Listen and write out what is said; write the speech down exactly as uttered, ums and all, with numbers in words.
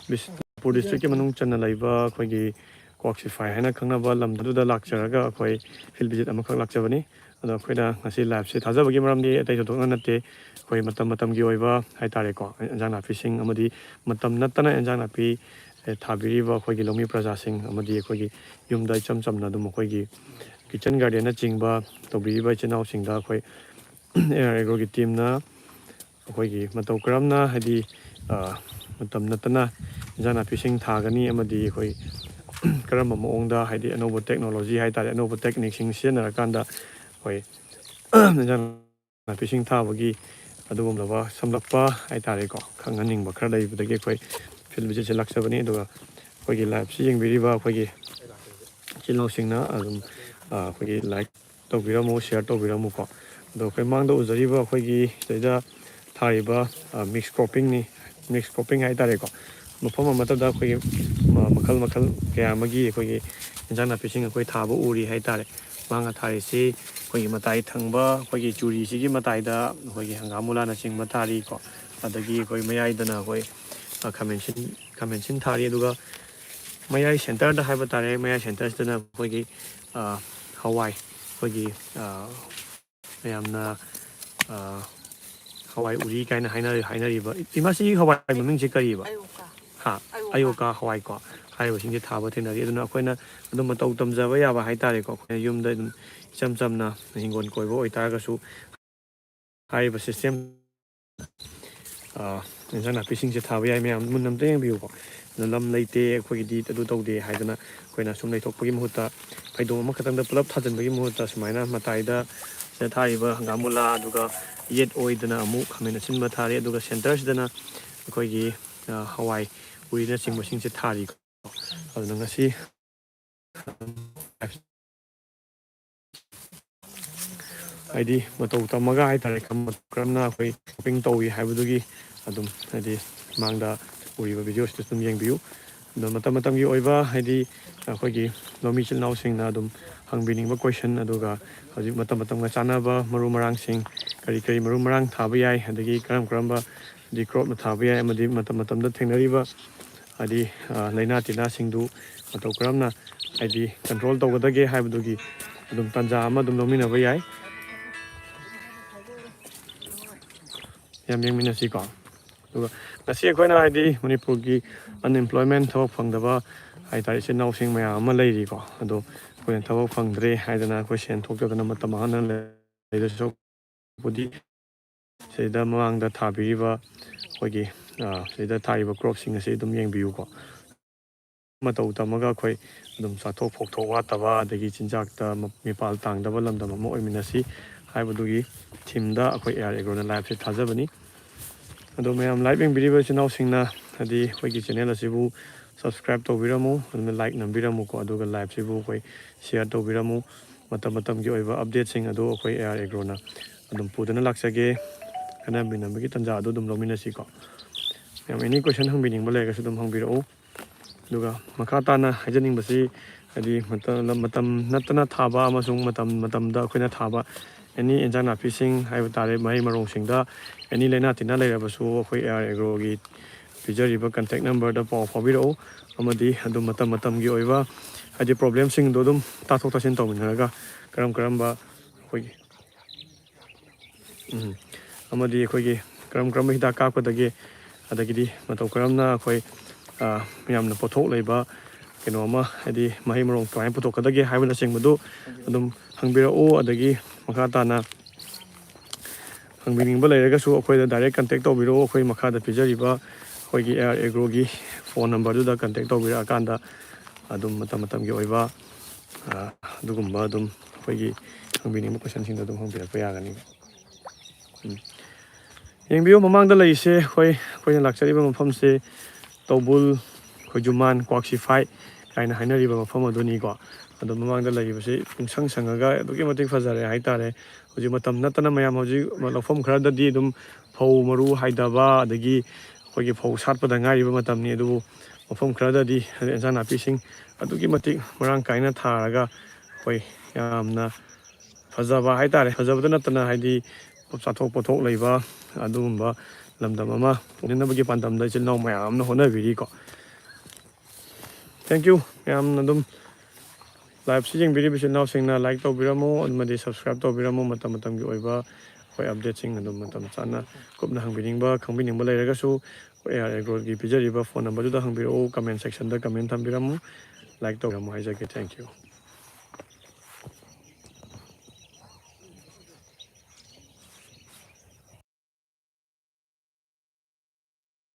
ꯕꯤꯁꯅꯨꯄꯨꯔ ꯗꯤꯁꯇ꯭ꯔꯤꯛꯀꯤ ꯃꯅꯨꯡ ꯆꯟꯅ ꯂꯩꯕ ꯑꯩꯈꯣꯏꯒꯤ ꯀ꯭ꯋꯥꯛ ꯁꯤꯐꯥꯏ ꯍꯥꯏꯅ ꯈꯪꯅꯕ ꯂꯝ ꯑꯗꯨꯗ ꯂꯥꯛꯆꯔꯒ ꯑꯩꯈꯣꯏ ꯐꯤꯜ ꯚꯤꯖꯤꯠ ꯑꯃꯈꯛ ꯂꯥꯛꯆꯕꯅꯤ꯫ ꯑꯗꯣ ꯑꯩꯈꯣꯏꯅ ꯉꯁꯤ ꯂꯥꯏꯞꯁꯦ ꯊꯥꯖꯕꯒꯤ ꯃꯔꯝꯗꯤ ꯑꯇꯩ ꯊꯣꯏꯗꯣꯛꯅ ꯅꯠꯇꯦ꯫ ꯑꯩꯈꯣꯏ ꯃꯇꯝ ꯃꯇꯝꯒꯤ ꯑꯣꯏꯕ ꯍꯥꯏ ꯇꯥꯔꯦꯀꯣ, ꯏꯟꯖꯥꯡ ꯅꯥꯄꯤꯁꯤꯡ ꯑꯃꯗꯤ ꯃꯇꯝ ꯅꯠꯇꯅ ꯏꯟꯖꯥꯡ ꯅꯥꯄꯤ, ꯑꯦ, ꯊꯥꯕꯤꯔꯤꯕ ꯑꯩꯈꯣꯏꯒꯤ ꯂꯧꯃꯤ ꯄ꯭ꯔꯖꯥꯁꯤꯡ ꯑꯃꯗꯤ ꯑꯩꯈꯣꯏꯒꯤ ꯌꯨꯝꯗ ꯏꯆꯝ ꯆꯝꯅ ꯑꯗꯨꯝ ꯑꯩꯈꯣꯏꯒꯤ ꯀꯤꯠꯆꯟ ꯒꯥꯔꯗꯦꯟꯅꯆꯤꯡꯕ ꯇꯧꯕꯤꯔꯤꯕ ꯏꯆꯤꯟ ꯏꯅꯥꯎꯁꯤꯡꯗ ꯑꯩꯈꯣꯏ ꯑꯦ ꯑꯥꯔ ꯑꯦꯒ꯭ꯔꯣꯒꯤ ꯇꯤꯝꯅ ꯑꯩꯈꯣꯏꯒꯤ ꯃꯇꯧ ꯀꯔꯝꯅ, ꯍꯥꯏꯗꯤ, ꯑ, ꯃꯇꯝ ꯅꯠꯇꯅ ꯏꯟꯖꯥꯡ ꯅꯥꯄꯤꯁꯤꯡ ꯊꯥꯒꯅꯤ ꯑꯃꯗꯤ ꯑꯩꯈꯣꯏ ꯀꯔꯝꯕ ꯃꯑꯣꯡꯗ, ꯍꯥꯏꯗꯤ, ꯑꯅꯧꯕ ꯇꯦꯛꯅꯣꯂꯣꯖꯤ ꯍꯥꯏ ꯇꯥꯔꯦ, ꯑꯅꯧꯕ ꯇꯦꯛꯅꯤꯛꯁꯤꯡ ꯁꯤꯖꯤꯟꯅꯔꯀꯥꯟꯗ ꯑꯩꯈꯣꯏ ꯏꯟꯖꯥꯡ ꯅꯥꯄꯤꯁꯤꯡ ꯊꯥꯕꯒꯤ ꯑꯗꯨꯒꯨꯝꯂꯕ ꯁꯝꯂꯞꯄ ꯍꯥꯏ ꯇꯥꯔꯦꯀꯣ, ꯈꯪꯍꯟꯅꯤꯡꯕ ꯈꯔ ꯂꯩꯕꯗꯒꯤ ꯑꯩꯈꯣꯏ ꯐꯤꯜ ꯚꯤꯖꯤꯠꯁꯦ ꯂꯥꯛꯆꯕꯅꯤ꯫ ꯑꯗꯨꯒ ꯑꯩꯈꯣꯏꯒꯤ ꯂꯥꯏꯞꯁꯤ ꯌꯦꯡꯕꯤꯔꯤꯕ ꯑꯩꯈꯣꯏꯒꯤ ꯏꯆꯤꯜ ꯏꯅꯥꯎꯁꯤꯡꯅ ꯑꯗꯨꯝ, ꯑ, ꯑꯩꯈꯣꯏꯒꯤ ꯂꯥꯏꯛ ꯇꯧꯕꯤꯔꯝꯃꯨ, ꯁꯤꯌꯥꯔ ꯇꯧꯕꯤꯔꯝꯃꯨꯀꯣ꯫ ꯑꯗꯣ ꯑꯩꯈꯣꯏ ꯃꯥꯡꯗ ꯎꯖꯔꯤꯕ ꯑꯩꯈꯣꯏꯒꯤ ꯁꯤꯗꯩꯗ ꯊꯥꯔꯤꯕ, ꯑ, ꯃꯤꯛꯁ ꯀ꯭ꯔꯣꯞꯄꯤꯡꯅꯤ, ꯃꯤꯛꯁ ꯀ꯭ꯔꯣꯞꯄꯤꯡ ꯍꯥꯏ ꯇꯥꯔꯦꯀꯣ꯫ ꯃꯐꯝ ꯑꯃꯠꯇꯗ ꯑꯩꯈꯣꯏꯒꯤ ꯃ-, ꯃꯈꯜ ꯃꯈꯜ ꯀꯌꯥ ꯑꯃꯒꯤ ꯑꯩꯈꯣꯏꯒꯤ ꯏꯟꯖꯥꯡ ꯅꯥꯄꯤꯁꯤꯡ ꯑꯩꯈꯣꯏ ꯊꯥꯕ ꯎꯔꯤ ꯍꯥꯏ ꯇꯥꯔꯦ꯫ ꯃꯥꯡꯗ ꯊꯥꯔꯤꯁꯤ ꯑꯩꯈꯣꯏꯒꯤ ꯃꯇꯥꯏ ꯊꯪꯕ ꯑꯩꯈꯣꯏꯒꯤ ꯆꯨꯔꯤꯁꯤꯒꯤ ꯃꯇꯥꯏꯗ ꯑꯩꯈꯣꯏꯒꯤ ꯍꯪꯒꯥꯝ ꯃꯨꯂꯥꯅꯆꯤꯡꯕ ꯊꯥꯔꯤꯀꯣ꯫ ꯑꯗꯒꯤ ꯑꯩꯈꯣꯏ ꯃꯌꯥꯏꯗꯅ ꯑꯩꯈꯣꯏ, ꯑ, ꯈꯥꯃꯦꯟꯁꯤꯟ, ꯈꯥꯃꯦꯟꯁꯤꯟ ꯊꯥꯔꯤ꯫ ꯑꯗꯨꯒ ꯃꯌꯥꯏ ꯁꯦꯟꯇꯔꯗ ꯍꯥꯏꯕ ꯇꯥꯔꯦ, ꯃꯌꯥꯏ ꯁꯦꯟꯇꯔꯁꯤꯗꯅ ꯑꯩꯈꯣꯏꯒꯤ, ꯑ, ꯍꯋꯥꯏ, ꯑꯩꯈꯣꯏꯒꯤ, ꯑ, ꯃꯌꯥꯝꯅ, ꯑ, ꯍꯋꯥꯏ ꯎꯔꯤ ꯀꯥꯏꯅ ꯍꯥꯏꯅ-, ꯍꯥꯏꯅꯔꯤꯕ, ꯏꯃꯥ, ꯁꯤꯒꯤ ꯍꯋꯥꯏ ꯃꯃꯤꯡꯁꯦ ꯀꯔꯤꯕ? ꯑꯌꯣꯀꯥ꯫ ꯍꯥ? ꯑꯌꯣꯀꯥ꯫ ꯑꯌꯣꯀꯥ ꯍꯋꯥꯏꯀꯣ, ꯍꯥꯏꯔꯤꯕꯁꯤꯡꯁꯦ ꯊꯥꯕ ꯊꯦꯡꯅꯔꯤ꯫ ꯑꯗꯨꯅ ꯑꯩꯈꯣꯏꯅ ꯑꯗꯨꯝ ꯃꯇꯧ ꯇꯝꯖꯕ ꯌꯥꯕ ꯍꯥꯏ ꯇꯥꯔꯦꯀꯣ, ꯑꯩꯈꯣꯏꯅ ꯌꯨꯝꯗ ꯑꯗꯨꯝ ꯏꯆꯝ ꯆꯝꯅ ꯍꯤꯡꯒꯣꯜ ꯀꯣꯏꯕ ꯑꯣꯏꯇꯥꯔꯒꯁꯨ, ꯍꯥꯏꯔꯤꯕ ꯁꯤꯁꯇꯦꯝ, ꯑ, ꯏꯟꯁꯥꯡ ꯅꯥꯄꯤꯁꯤꯡꯁꯦ ꯊꯥꯕ ꯌꯥꯏ꯫ ꯃꯌꯥꯝ ꯃꯨꯟꯅ ꯑꯝꯇ ꯌꯦꯡꯕꯤꯌꯨꯀꯣ꯫ ꯑꯗꯣ ꯂꯝ ꯂꯩꯇꯦ ꯑꯩꯈꯣꯏꯒꯤꯗꯤ, ꯑꯗꯨ ꯇꯧꯗꯦ ꯍꯥꯏꯗꯅ ꯑꯩꯈꯣꯏꯅ ꯁꯨꯝ ꯂꯩꯊꯣꯛꯄꯒꯤ ꯃꯍꯨꯠꯇ ꯐꯩꯗꯣꯝ ꯑꯃꯈꯛꯇꯪꯗ ꯄꯨꯂꯞ ꯊꯥꯖꯤꯟꯕꯒꯤ ꯃꯍꯨꯠꯇ ꯁꯨꯃꯥꯏꯅ ꯃꯇꯥꯏꯗ ꯁꯤꯗ ꯊꯥꯔꯤꯕ ꯍꯪꯒꯥꯝ ꯃꯨꯂꯥ, ꯑꯗꯨꯒ ꯌꯦꯠ ꯑꯣꯏꯗꯅ ꯑꯃꯨꯛ ꯈꯥꯃꯦꯟ ꯑꯁꯤꯟꯕ ꯊꯥꯔꯤ, ꯑꯗꯨꯒ ꯁꯦꯟꯇꯔꯁꯤꯗꯅ ꯑꯩꯈꯣꯏꯒꯤ, ꯑ, ꯍꯋꯥꯏ ꯎꯔꯤꯅꯆꯤꯡꯕꯁꯤꯡꯁꯦ ꯊꯥꯔꯤꯀꯣ꯫ ꯑꯗꯨꯅ ꯉꯁꯤ ꯍꯥꯏꯗꯤ ꯃꯇꯧ ꯇꯝꯃꯒ ꯍꯥꯏ ꯇꯥꯔꯦ, ꯀꯔꯝ-, ꯀꯔꯝꯅ ꯑꯩꯈꯣꯏ ꯀ꯭ꯔꯣꯞꯄꯤꯡ ꯇꯧꯏ ꯍꯥꯏꯕꯗꯨꯒꯤ ꯑꯗꯨꯝ, ꯍꯥꯏꯗꯤ, ꯃꯥꯡꯗ ꯎꯔꯤꯕ ꯚꯤꯗꯤꯑꯣꯁꯤꯗ ꯑꯗꯨꯝ ꯌꯦꯡꯕꯤꯌꯨ꯫ ꯑꯗꯣ ꯃꯇꯝ ꯃꯇꯝꯒꯤ ꯑꯣꯏꯕ, ꯍꯥꯏꯗꯤ, ꯑꯩꯈꯣꯏꯒꯤ ꯂꯧꯃꯤ ꯏꯆꯤꯜ ꯏꯅꯥꯎꯁꯤꯡꯅ ꯑꯗꯨꯝ ꯍꯪꯕꯤꯅꯤꯡꯕ ꯀꯣꯏꯁꯟ, ꯑꯗꯨꯒ ꯍꯧꯖꯤꯛ ꯃꯇꯝ ꯃꯇꯝꯒ ꯆꯥꯟꯅꯕ ꯃꯔꯨ ꯃꯔꯥꯡꯁꯤꯡ, ꯀꯔꯤ ꯀꯔꯤ ꯃꯔꯨ ꯃꯔꯥꯡ ꯊꯥꯕ ꯌꯥꯏ, ꯑꯗꯒꯤ ꯀꯔꯝ ꯀꯔꯝꯕ, ꯍꯥꯏꯗꯤ, ꯀ꯭ꯔꯣꯞꯅ ꯊꯥꯕ ꯌꯥꯏ, ꯑꯃꯗꯤ ꯃꯇꯝ ꯃꯇꯝꯗ ꯊꯦꯡꯅꯔꯤꯕ ꯍꯥꯏꯗꯤ, ꯑ, ꯂꯥꯏꯅꯥ ꯇꯤꯟꯅꯥꯁꯤꯡꯗꯨ ꯃꯇꯧ ꯀꯔꯝꯅ, ꯍꯥꯏꯗꯤ, ꯀꯟꯇ꯭ꯔꯣꯜ ꯇꯧꯒꯗꯒꯦ ꯍꯥꯏꯕꯗꯨꯒꯤ ꯑꯗꯨꯝ ꯇꯥꯟꯖꯥ ꯑꯃ ꯑꯗꯨꯝ ꯂꯧꯃꯤꯟꯅꯕ ꯌꯥꯏ꯫ ꯌꯥꯝ ꯌꯦꯡꯃꯤꯟꯅꯁꯤꯀꯣ꯫ ꯑꯗꯨꯒ ꯉꯁꯤ ꯑꯩꯈꯣꯏꯅ, ꯍꯥꯏꯗꯤ, ꯃꯅꯤꯄꯨꯔꯒꯤ unemployment, ꯊꯕꯛ ꯐꯪꯗꯕ ꯍꯥꯏꯇꯥꯔꯦ, ꯏꯆꯤꯟ ꯏꯅꯥꯎꯁꯤꯡ ꯃꯌꯥꯝ ꯑꯃ ꯂꯩꯔꯤꯀꯣ꯫ ꯑꯗꯣ ꯑꯩꯈꯣꯏꯅ ꯊꯕꯛ ꯐꯪꯗ꯭ꯔꯦ ꯍꯥꯏꯗꯅ ꯑꯩꯈꯣꯏ ꯁꯦꯟ ꯊꯣꯛꯇꯗꯅ ꯃꯇꯝ ꯃꯥꯡꯍꯟꯅ ꯂꯩꯗꯣꯏ ꯁꯔꯨꯛꯄꯨꯗꯤ ꯁꯤꯗ ꯃꯃꯥꯡꯗ ꯊꯥꯕꯤꯔꯤꯕ ꯑꯩꯈꯣꯏꯒꯤ, ꯑ, ꯁꯤꯗ ꯊꯥꯔꯤꯕ crops ꯁꯤꯡ ꯑꯁꯤ ꯑꯗꯨꯝ ꯌꯦꯡꯕꯤꯌꯨꯀꯣ꯫ ꯃꯇꯧ ꯇꯝꯃꯒ ꯑꯩꯈꯣꯏ ꯑꯗꯨꯝ ꯆꯥꯊꯣꯛ ꯐꯧꯊꯣꯛ ꯋꯥꯠꯇꯕ, ꯑꯗꯒꯤ ꯆꯤꯟꯖꯥꯛꯇ ꯃ-, ꯃꯤꯄꯥꯜ ꯇꯥꯡꯗꯕ ꯂꯝꯗꯝ ꯑꯃ ꯑꯣꯏꯃꯤꯟꯅꯁꯤ ꯍꯥꯏꯕꯗꯨꯒꯤ theme ꯗ ꯑꯩꯈꯣꯏ AR Agro ꯅ live ꯁꯦ ꯊꯥꯖꯕꯅꯤ꯫ ꯑꯗꯣ ꯃꯌꯥꯝ live ꯌꯦꯡꯕꯤꯔꯤꯕ ꯏꯆꯤꯟ ꯏꯅꯥꯎꯁꯤꯡꯅ, ꯍꯥꯏꯗꯤ, ꯑꯩꯈꯣꯏꯒꯤ channel ꯑꯁꯤꯕꯨ subscribe ꯇꯧꯕꯤꯔꯝꯃꯨ, ꯑꯗꯨꯅ like ꯅꯝꯕꯤꯔꯝꯃꯨꯀꯣ, ꯑꯗꯨꯒ live ꯁꯤꯕꯨ ꯑꯩꯈꯣꯏ share ꯇꯧꯕꯤꯔꯝꯃꯨ꯫ ꯃꯇꯝ ꯃꯇꯝꯒꯤ ꯑꯣꯏꯕ update ꯁꯤꯡ ꯑꯗꯨ ꯑꯩꯈꯣꯏ AR Agro ꯅ ꯑꯗꯨꯝ ꯄꯨꯗꯨꯅ ꯂꯥꯛꯆꯒꯦ꯫ ꯈꯟꯅꯃꯤꯟꯅꯕꯒꯤ ꯇꯥꯟꯖꯥ ꯑꯗꯨ ꯑꯗꯨꯝ ꯂꯧꯃꯤꯟꯅꯁꯤꯀꯣ꯫ ꯃꯌꯥꯝ any question ꯍꯪꯕꯤꯅꯤꯡꯕ ꯂꯩꯔꯒꯁꯨ ꯑꯗꯨꯝ ꯍꯪꯕꯤꯔꯛꯎ꯫ ꯑꯗꯨꯒ ꯃꯈꯥ ꯇꯥꯅ ꯍꯥꯏꯖꯅꯤꯡꯕꯁꯤ, ꯍꯥꯏꯗꯤ, ꯃꯇꯝ, ꯃꯇꯝ ꯅꯠꯇꯅ ꯊꯥꯕ ꯑꯃꯁꯨꯡ ꯃꯇꯝ ꯃꯇꯝꯗ ꯑꯩꯈꯣꯏꯅ ꯊꯥꯕ any ꯏꯟꯖꯥꯡ ꯅꯥꯄꯤꯁꯤꯡ ꯍꯥꯏꯕ ꯇꯥꯔꯦ, ꯃꯍꯩ ꯃꯔꯣꯡꯁꯤꯡꯗ any ꯂꯥꯏꯅꯥ ꯇꯤꯟꯅꯥ ꯂꯩꯔꯕꯁꯨ ꯑꯩꯈꯣꯏ AR Agro ꯒꯤ ꯄꯤꯖꯔꯤꯕ contact number ꯗ ꯄꯥꯎ ꯐꯥꯎꯕꯤꯔꯛꯎ꯫ ꯑꯃꯗꯤ ꯑꯗꯨꯝ ꯃꯇꯝ ꯃꯇꯝꯒꯤ ꯑꯣꯏꯕ, ꯍꯥꯏꯗꯤ, problem ꯁꯤꯡꯗꯣ ꯑꯗꯨꯝ ꯇꯥꯊꯣꯛ ꯇꯥꯁꯤꯟ ꯇꯧꯃꯤꯟꯅꯔꯒ ꯀꯔꯝ ꯀꯔꯝꯕ ꯑꯩꯈꯣꯏꯒꯤ ꯎꯝ꯫ ꯑꯃꯗꯤ ꯑꯩꯈꯣꯏꯒꯤ ꯀꯔꯝ ꯀꯔꯝꯕ ꯍꯤꯗꯥꯛ ꯀꯥꯞꯀꯗꯒꯦ, ꯑꯗꯒꯤꯗꯤ ꯃꯇꯧ ꯀꯔꯝꯅ ꯑꯩꯈꯣꯏ, ꯑ, ꯌꯥꯝꯅ ꯄꯣꯠꯊꯣꯛ ꯂꯩꯕ ꯀꯩꯅꯣ ꯑꯃ, ꯍꯥꯏꯗꯤ ꯃꯍꯩ ꯃꯔꯣꯡ ꯀꯃꯥꯏꯅ ꯄꯨꯊꯣꯛꯀꯗꯒꯦ ꯍꯥꯏꯕꯅꯆꯤꯡꯕꯗꯨ ꯑꯗꯨꯝ ꯍꯪꯕꯤꯔꯛꯎ꯫ ꯑꯗꯒꯤ ꯃꯈꯥ ꯇꯥꯅ ꯍꯪꯕꯤꯅꯤꯡꯕ ꯂꯩꯔꯒꯁꯨ ꯑꯩꯈꯣꯏꯗ direct contact ꯇꯧꯕꯤꯔꯛꯎ꯫ ꯑꯩꯈꯣꯏ ꯃꯈꯥꯗ ꯄꯤꯖꯔꯤꯕ ꯑꯩꯈꯣꯏꯒꯤ AR Agro ꯒꯤ phone number ꯗꯨꯗ contact ꯇꯧꯕꯤꯔꯛꯑꯀꯥꯟꯗ ꯑꯗꯨꯝ ꯃꯇꯝ ꯃꯇꯝꯒꯤ ꯑꯣꯏꯕ, ꯑ, ꯑꯗꯨꯒꯨꯝꯕ ꯑꯗꯨꯝ ꯑꯩꯈꯣꯏꯒꯤ ꯍꯪꯕꯤꯅꯤꯡꯕ question ꯁꯤꯡꯗꯣ ꯑꯗꯨꯝ ꯍꯪꯕꯤꯔꯛꯄ ꯌꯥꯒꯅꯤ꯫ ꯎꯝ꯫ ꯌꯦꯡꯕꯤꯌꯨ, ꯃꯃꯥꯡꯗ ꯂꯩꯔꯤꯁꯦ ꯑꯩꯈꯣꯏ, ꯑꯩꯈꯣꯏꯅ ꯂꯥꯛꯆꯔꯤꯕ ꯃꯐꯝꯁꯦ ꯇꯧꯕꯨꯜ, ꯈꯣꯏꯖꯨꯃꯥꯟ, ꯀ꯭ꯋꯥꯛꯁꯤꯐꯥꯏ ꯀꯥꯏꯅ ꯍꯥꯏꯅꯔꯤꯕ ꯃꯐꯝ ꯑꯗꯨꯅꯤꯀꯣ꯫ ꯑꯗꯣ ꯃꯃꯥꯡꯗ ꯂꯩꯔꯤꯕꯁꯤ ꯄꯨꯡꯁꯪ ꯁꯪꯉꯒ ꯑꯗꯨꯛꯀꯤ ꯃꯇꯤꯛ ꯐꯖꯔꯦ ꯍꯥꯏꯇꯥꯔꯦ꯫ ꯍꯧꯖꯤꯛ ꯃꯇꯝ ꯅꯠꯇꯅ ꯃꯌꯥꯝ ꯍꯧꯖꯤꯛ ꯂꯧꯐꯝ ꯈꯔꯗꯗꯤ ꯑꯗꯨꯝ ꯐꯧ ꯃꯔꯨ ꯍꯥꯏꯗꯕ, ꯑꯗꯒꯤ ꯑꯩꯈꯣꯏꯒꯤ ꯐꯧ ꯁꯥꯠꯄꯗ ꯉꯥꯏꯔꯤꯕ ꯃꯇꯝꯅꯤ, ꯑꯗꯨꯕꯨ ꯃꯐꯝ ꯈꯔꯗꯗꯤ ꯏꯟꯖꯥꯡ ꯅꯥꯄꯤꯁꯤꯡ ꯑꯗꯨꯛꯀꯤ ꯃꯇꯤꯛ ꯃꯔꯥꯡ ꯀꯥꯏꯅ ꯊꯥꯔꯒ ꯑꯩꯈꯣꯏ ꯌꯥꯝꯅ ꯐꯖꯕ ꯍꯥꯏꯇꯥꯔꯦ, ꯐꯖꯕꯗ ꯅꯠꯇꯅ ꯍꯥꯏꯗꯤ ꯆꯥꯊꯣꯛ ꯄꯣꯠꯊꯣꯛ ꯂꯩꯕ ꯑꯗꯨꯒꯨꯝꯕ ꯂꯝꯗꯝ ꯑꯃ ꯑꯣꯏꯅꯅꯕꯒꯤ ꯄꯥꯟꯗꯝꯗ ꯏꯆꯤꯜ ꯏꯅꯥꯎ ꯃꯌꯥꯝ ꯑꯃꯅ ꯍꯣꯠꯅꯕꯤꯔꯤꯀꯣ꯫ Thank you ꯃꯌꯥꯝꯅ ꯑꯗꯨꯝ live ꯁꯤ ꯌꯦꯡꯕꯤꯔꯤꯕ ꯏꯆꯤꯟ ꯏꯅꯥꯎꯁꯤꯡꯅ like ꯇꯧꯕꯤꯔꯝꯃꯨ ꯑꯃꯗꯤ subscribe ꯇꯧꯕꯤꯔꯝꯃꯨ꯫ ꯃꯇꯝ ꯃꯇꯝꯒꯤ ꯑꯣꯏꯕ ꯑꯩꯈꯣꯏ update ꯁꯤꯡ ꯑꯗꯨꯝ ꯃꯇꯝ ꯆꯥꯅ ꯀꯨꯞꯅ ꯍꯪꯕꯤꯅꯤꯡꯕ ꯈꯪꯕꯤꯅꯤꯡꯕ ꯂꯩꯔꯒꯁꯨ ꯑꯩꯈꯣꯏ AR Agro ꯒꯤ ꯄꯤꯖꯔꯤꯕ phone number ꯗꯨꯗ ꯍꯪꯕꯤꯔꯛꯎ꯫ Comment section ꯗ comment ꯊꯝꯕꯤꯔꯝꯃꯨ꯫ Like ꯇꯧꯕꯤꯔꯝꯃꯨ ꯍꯥꯏꯖꯒꯦ꯫ Thank you꯫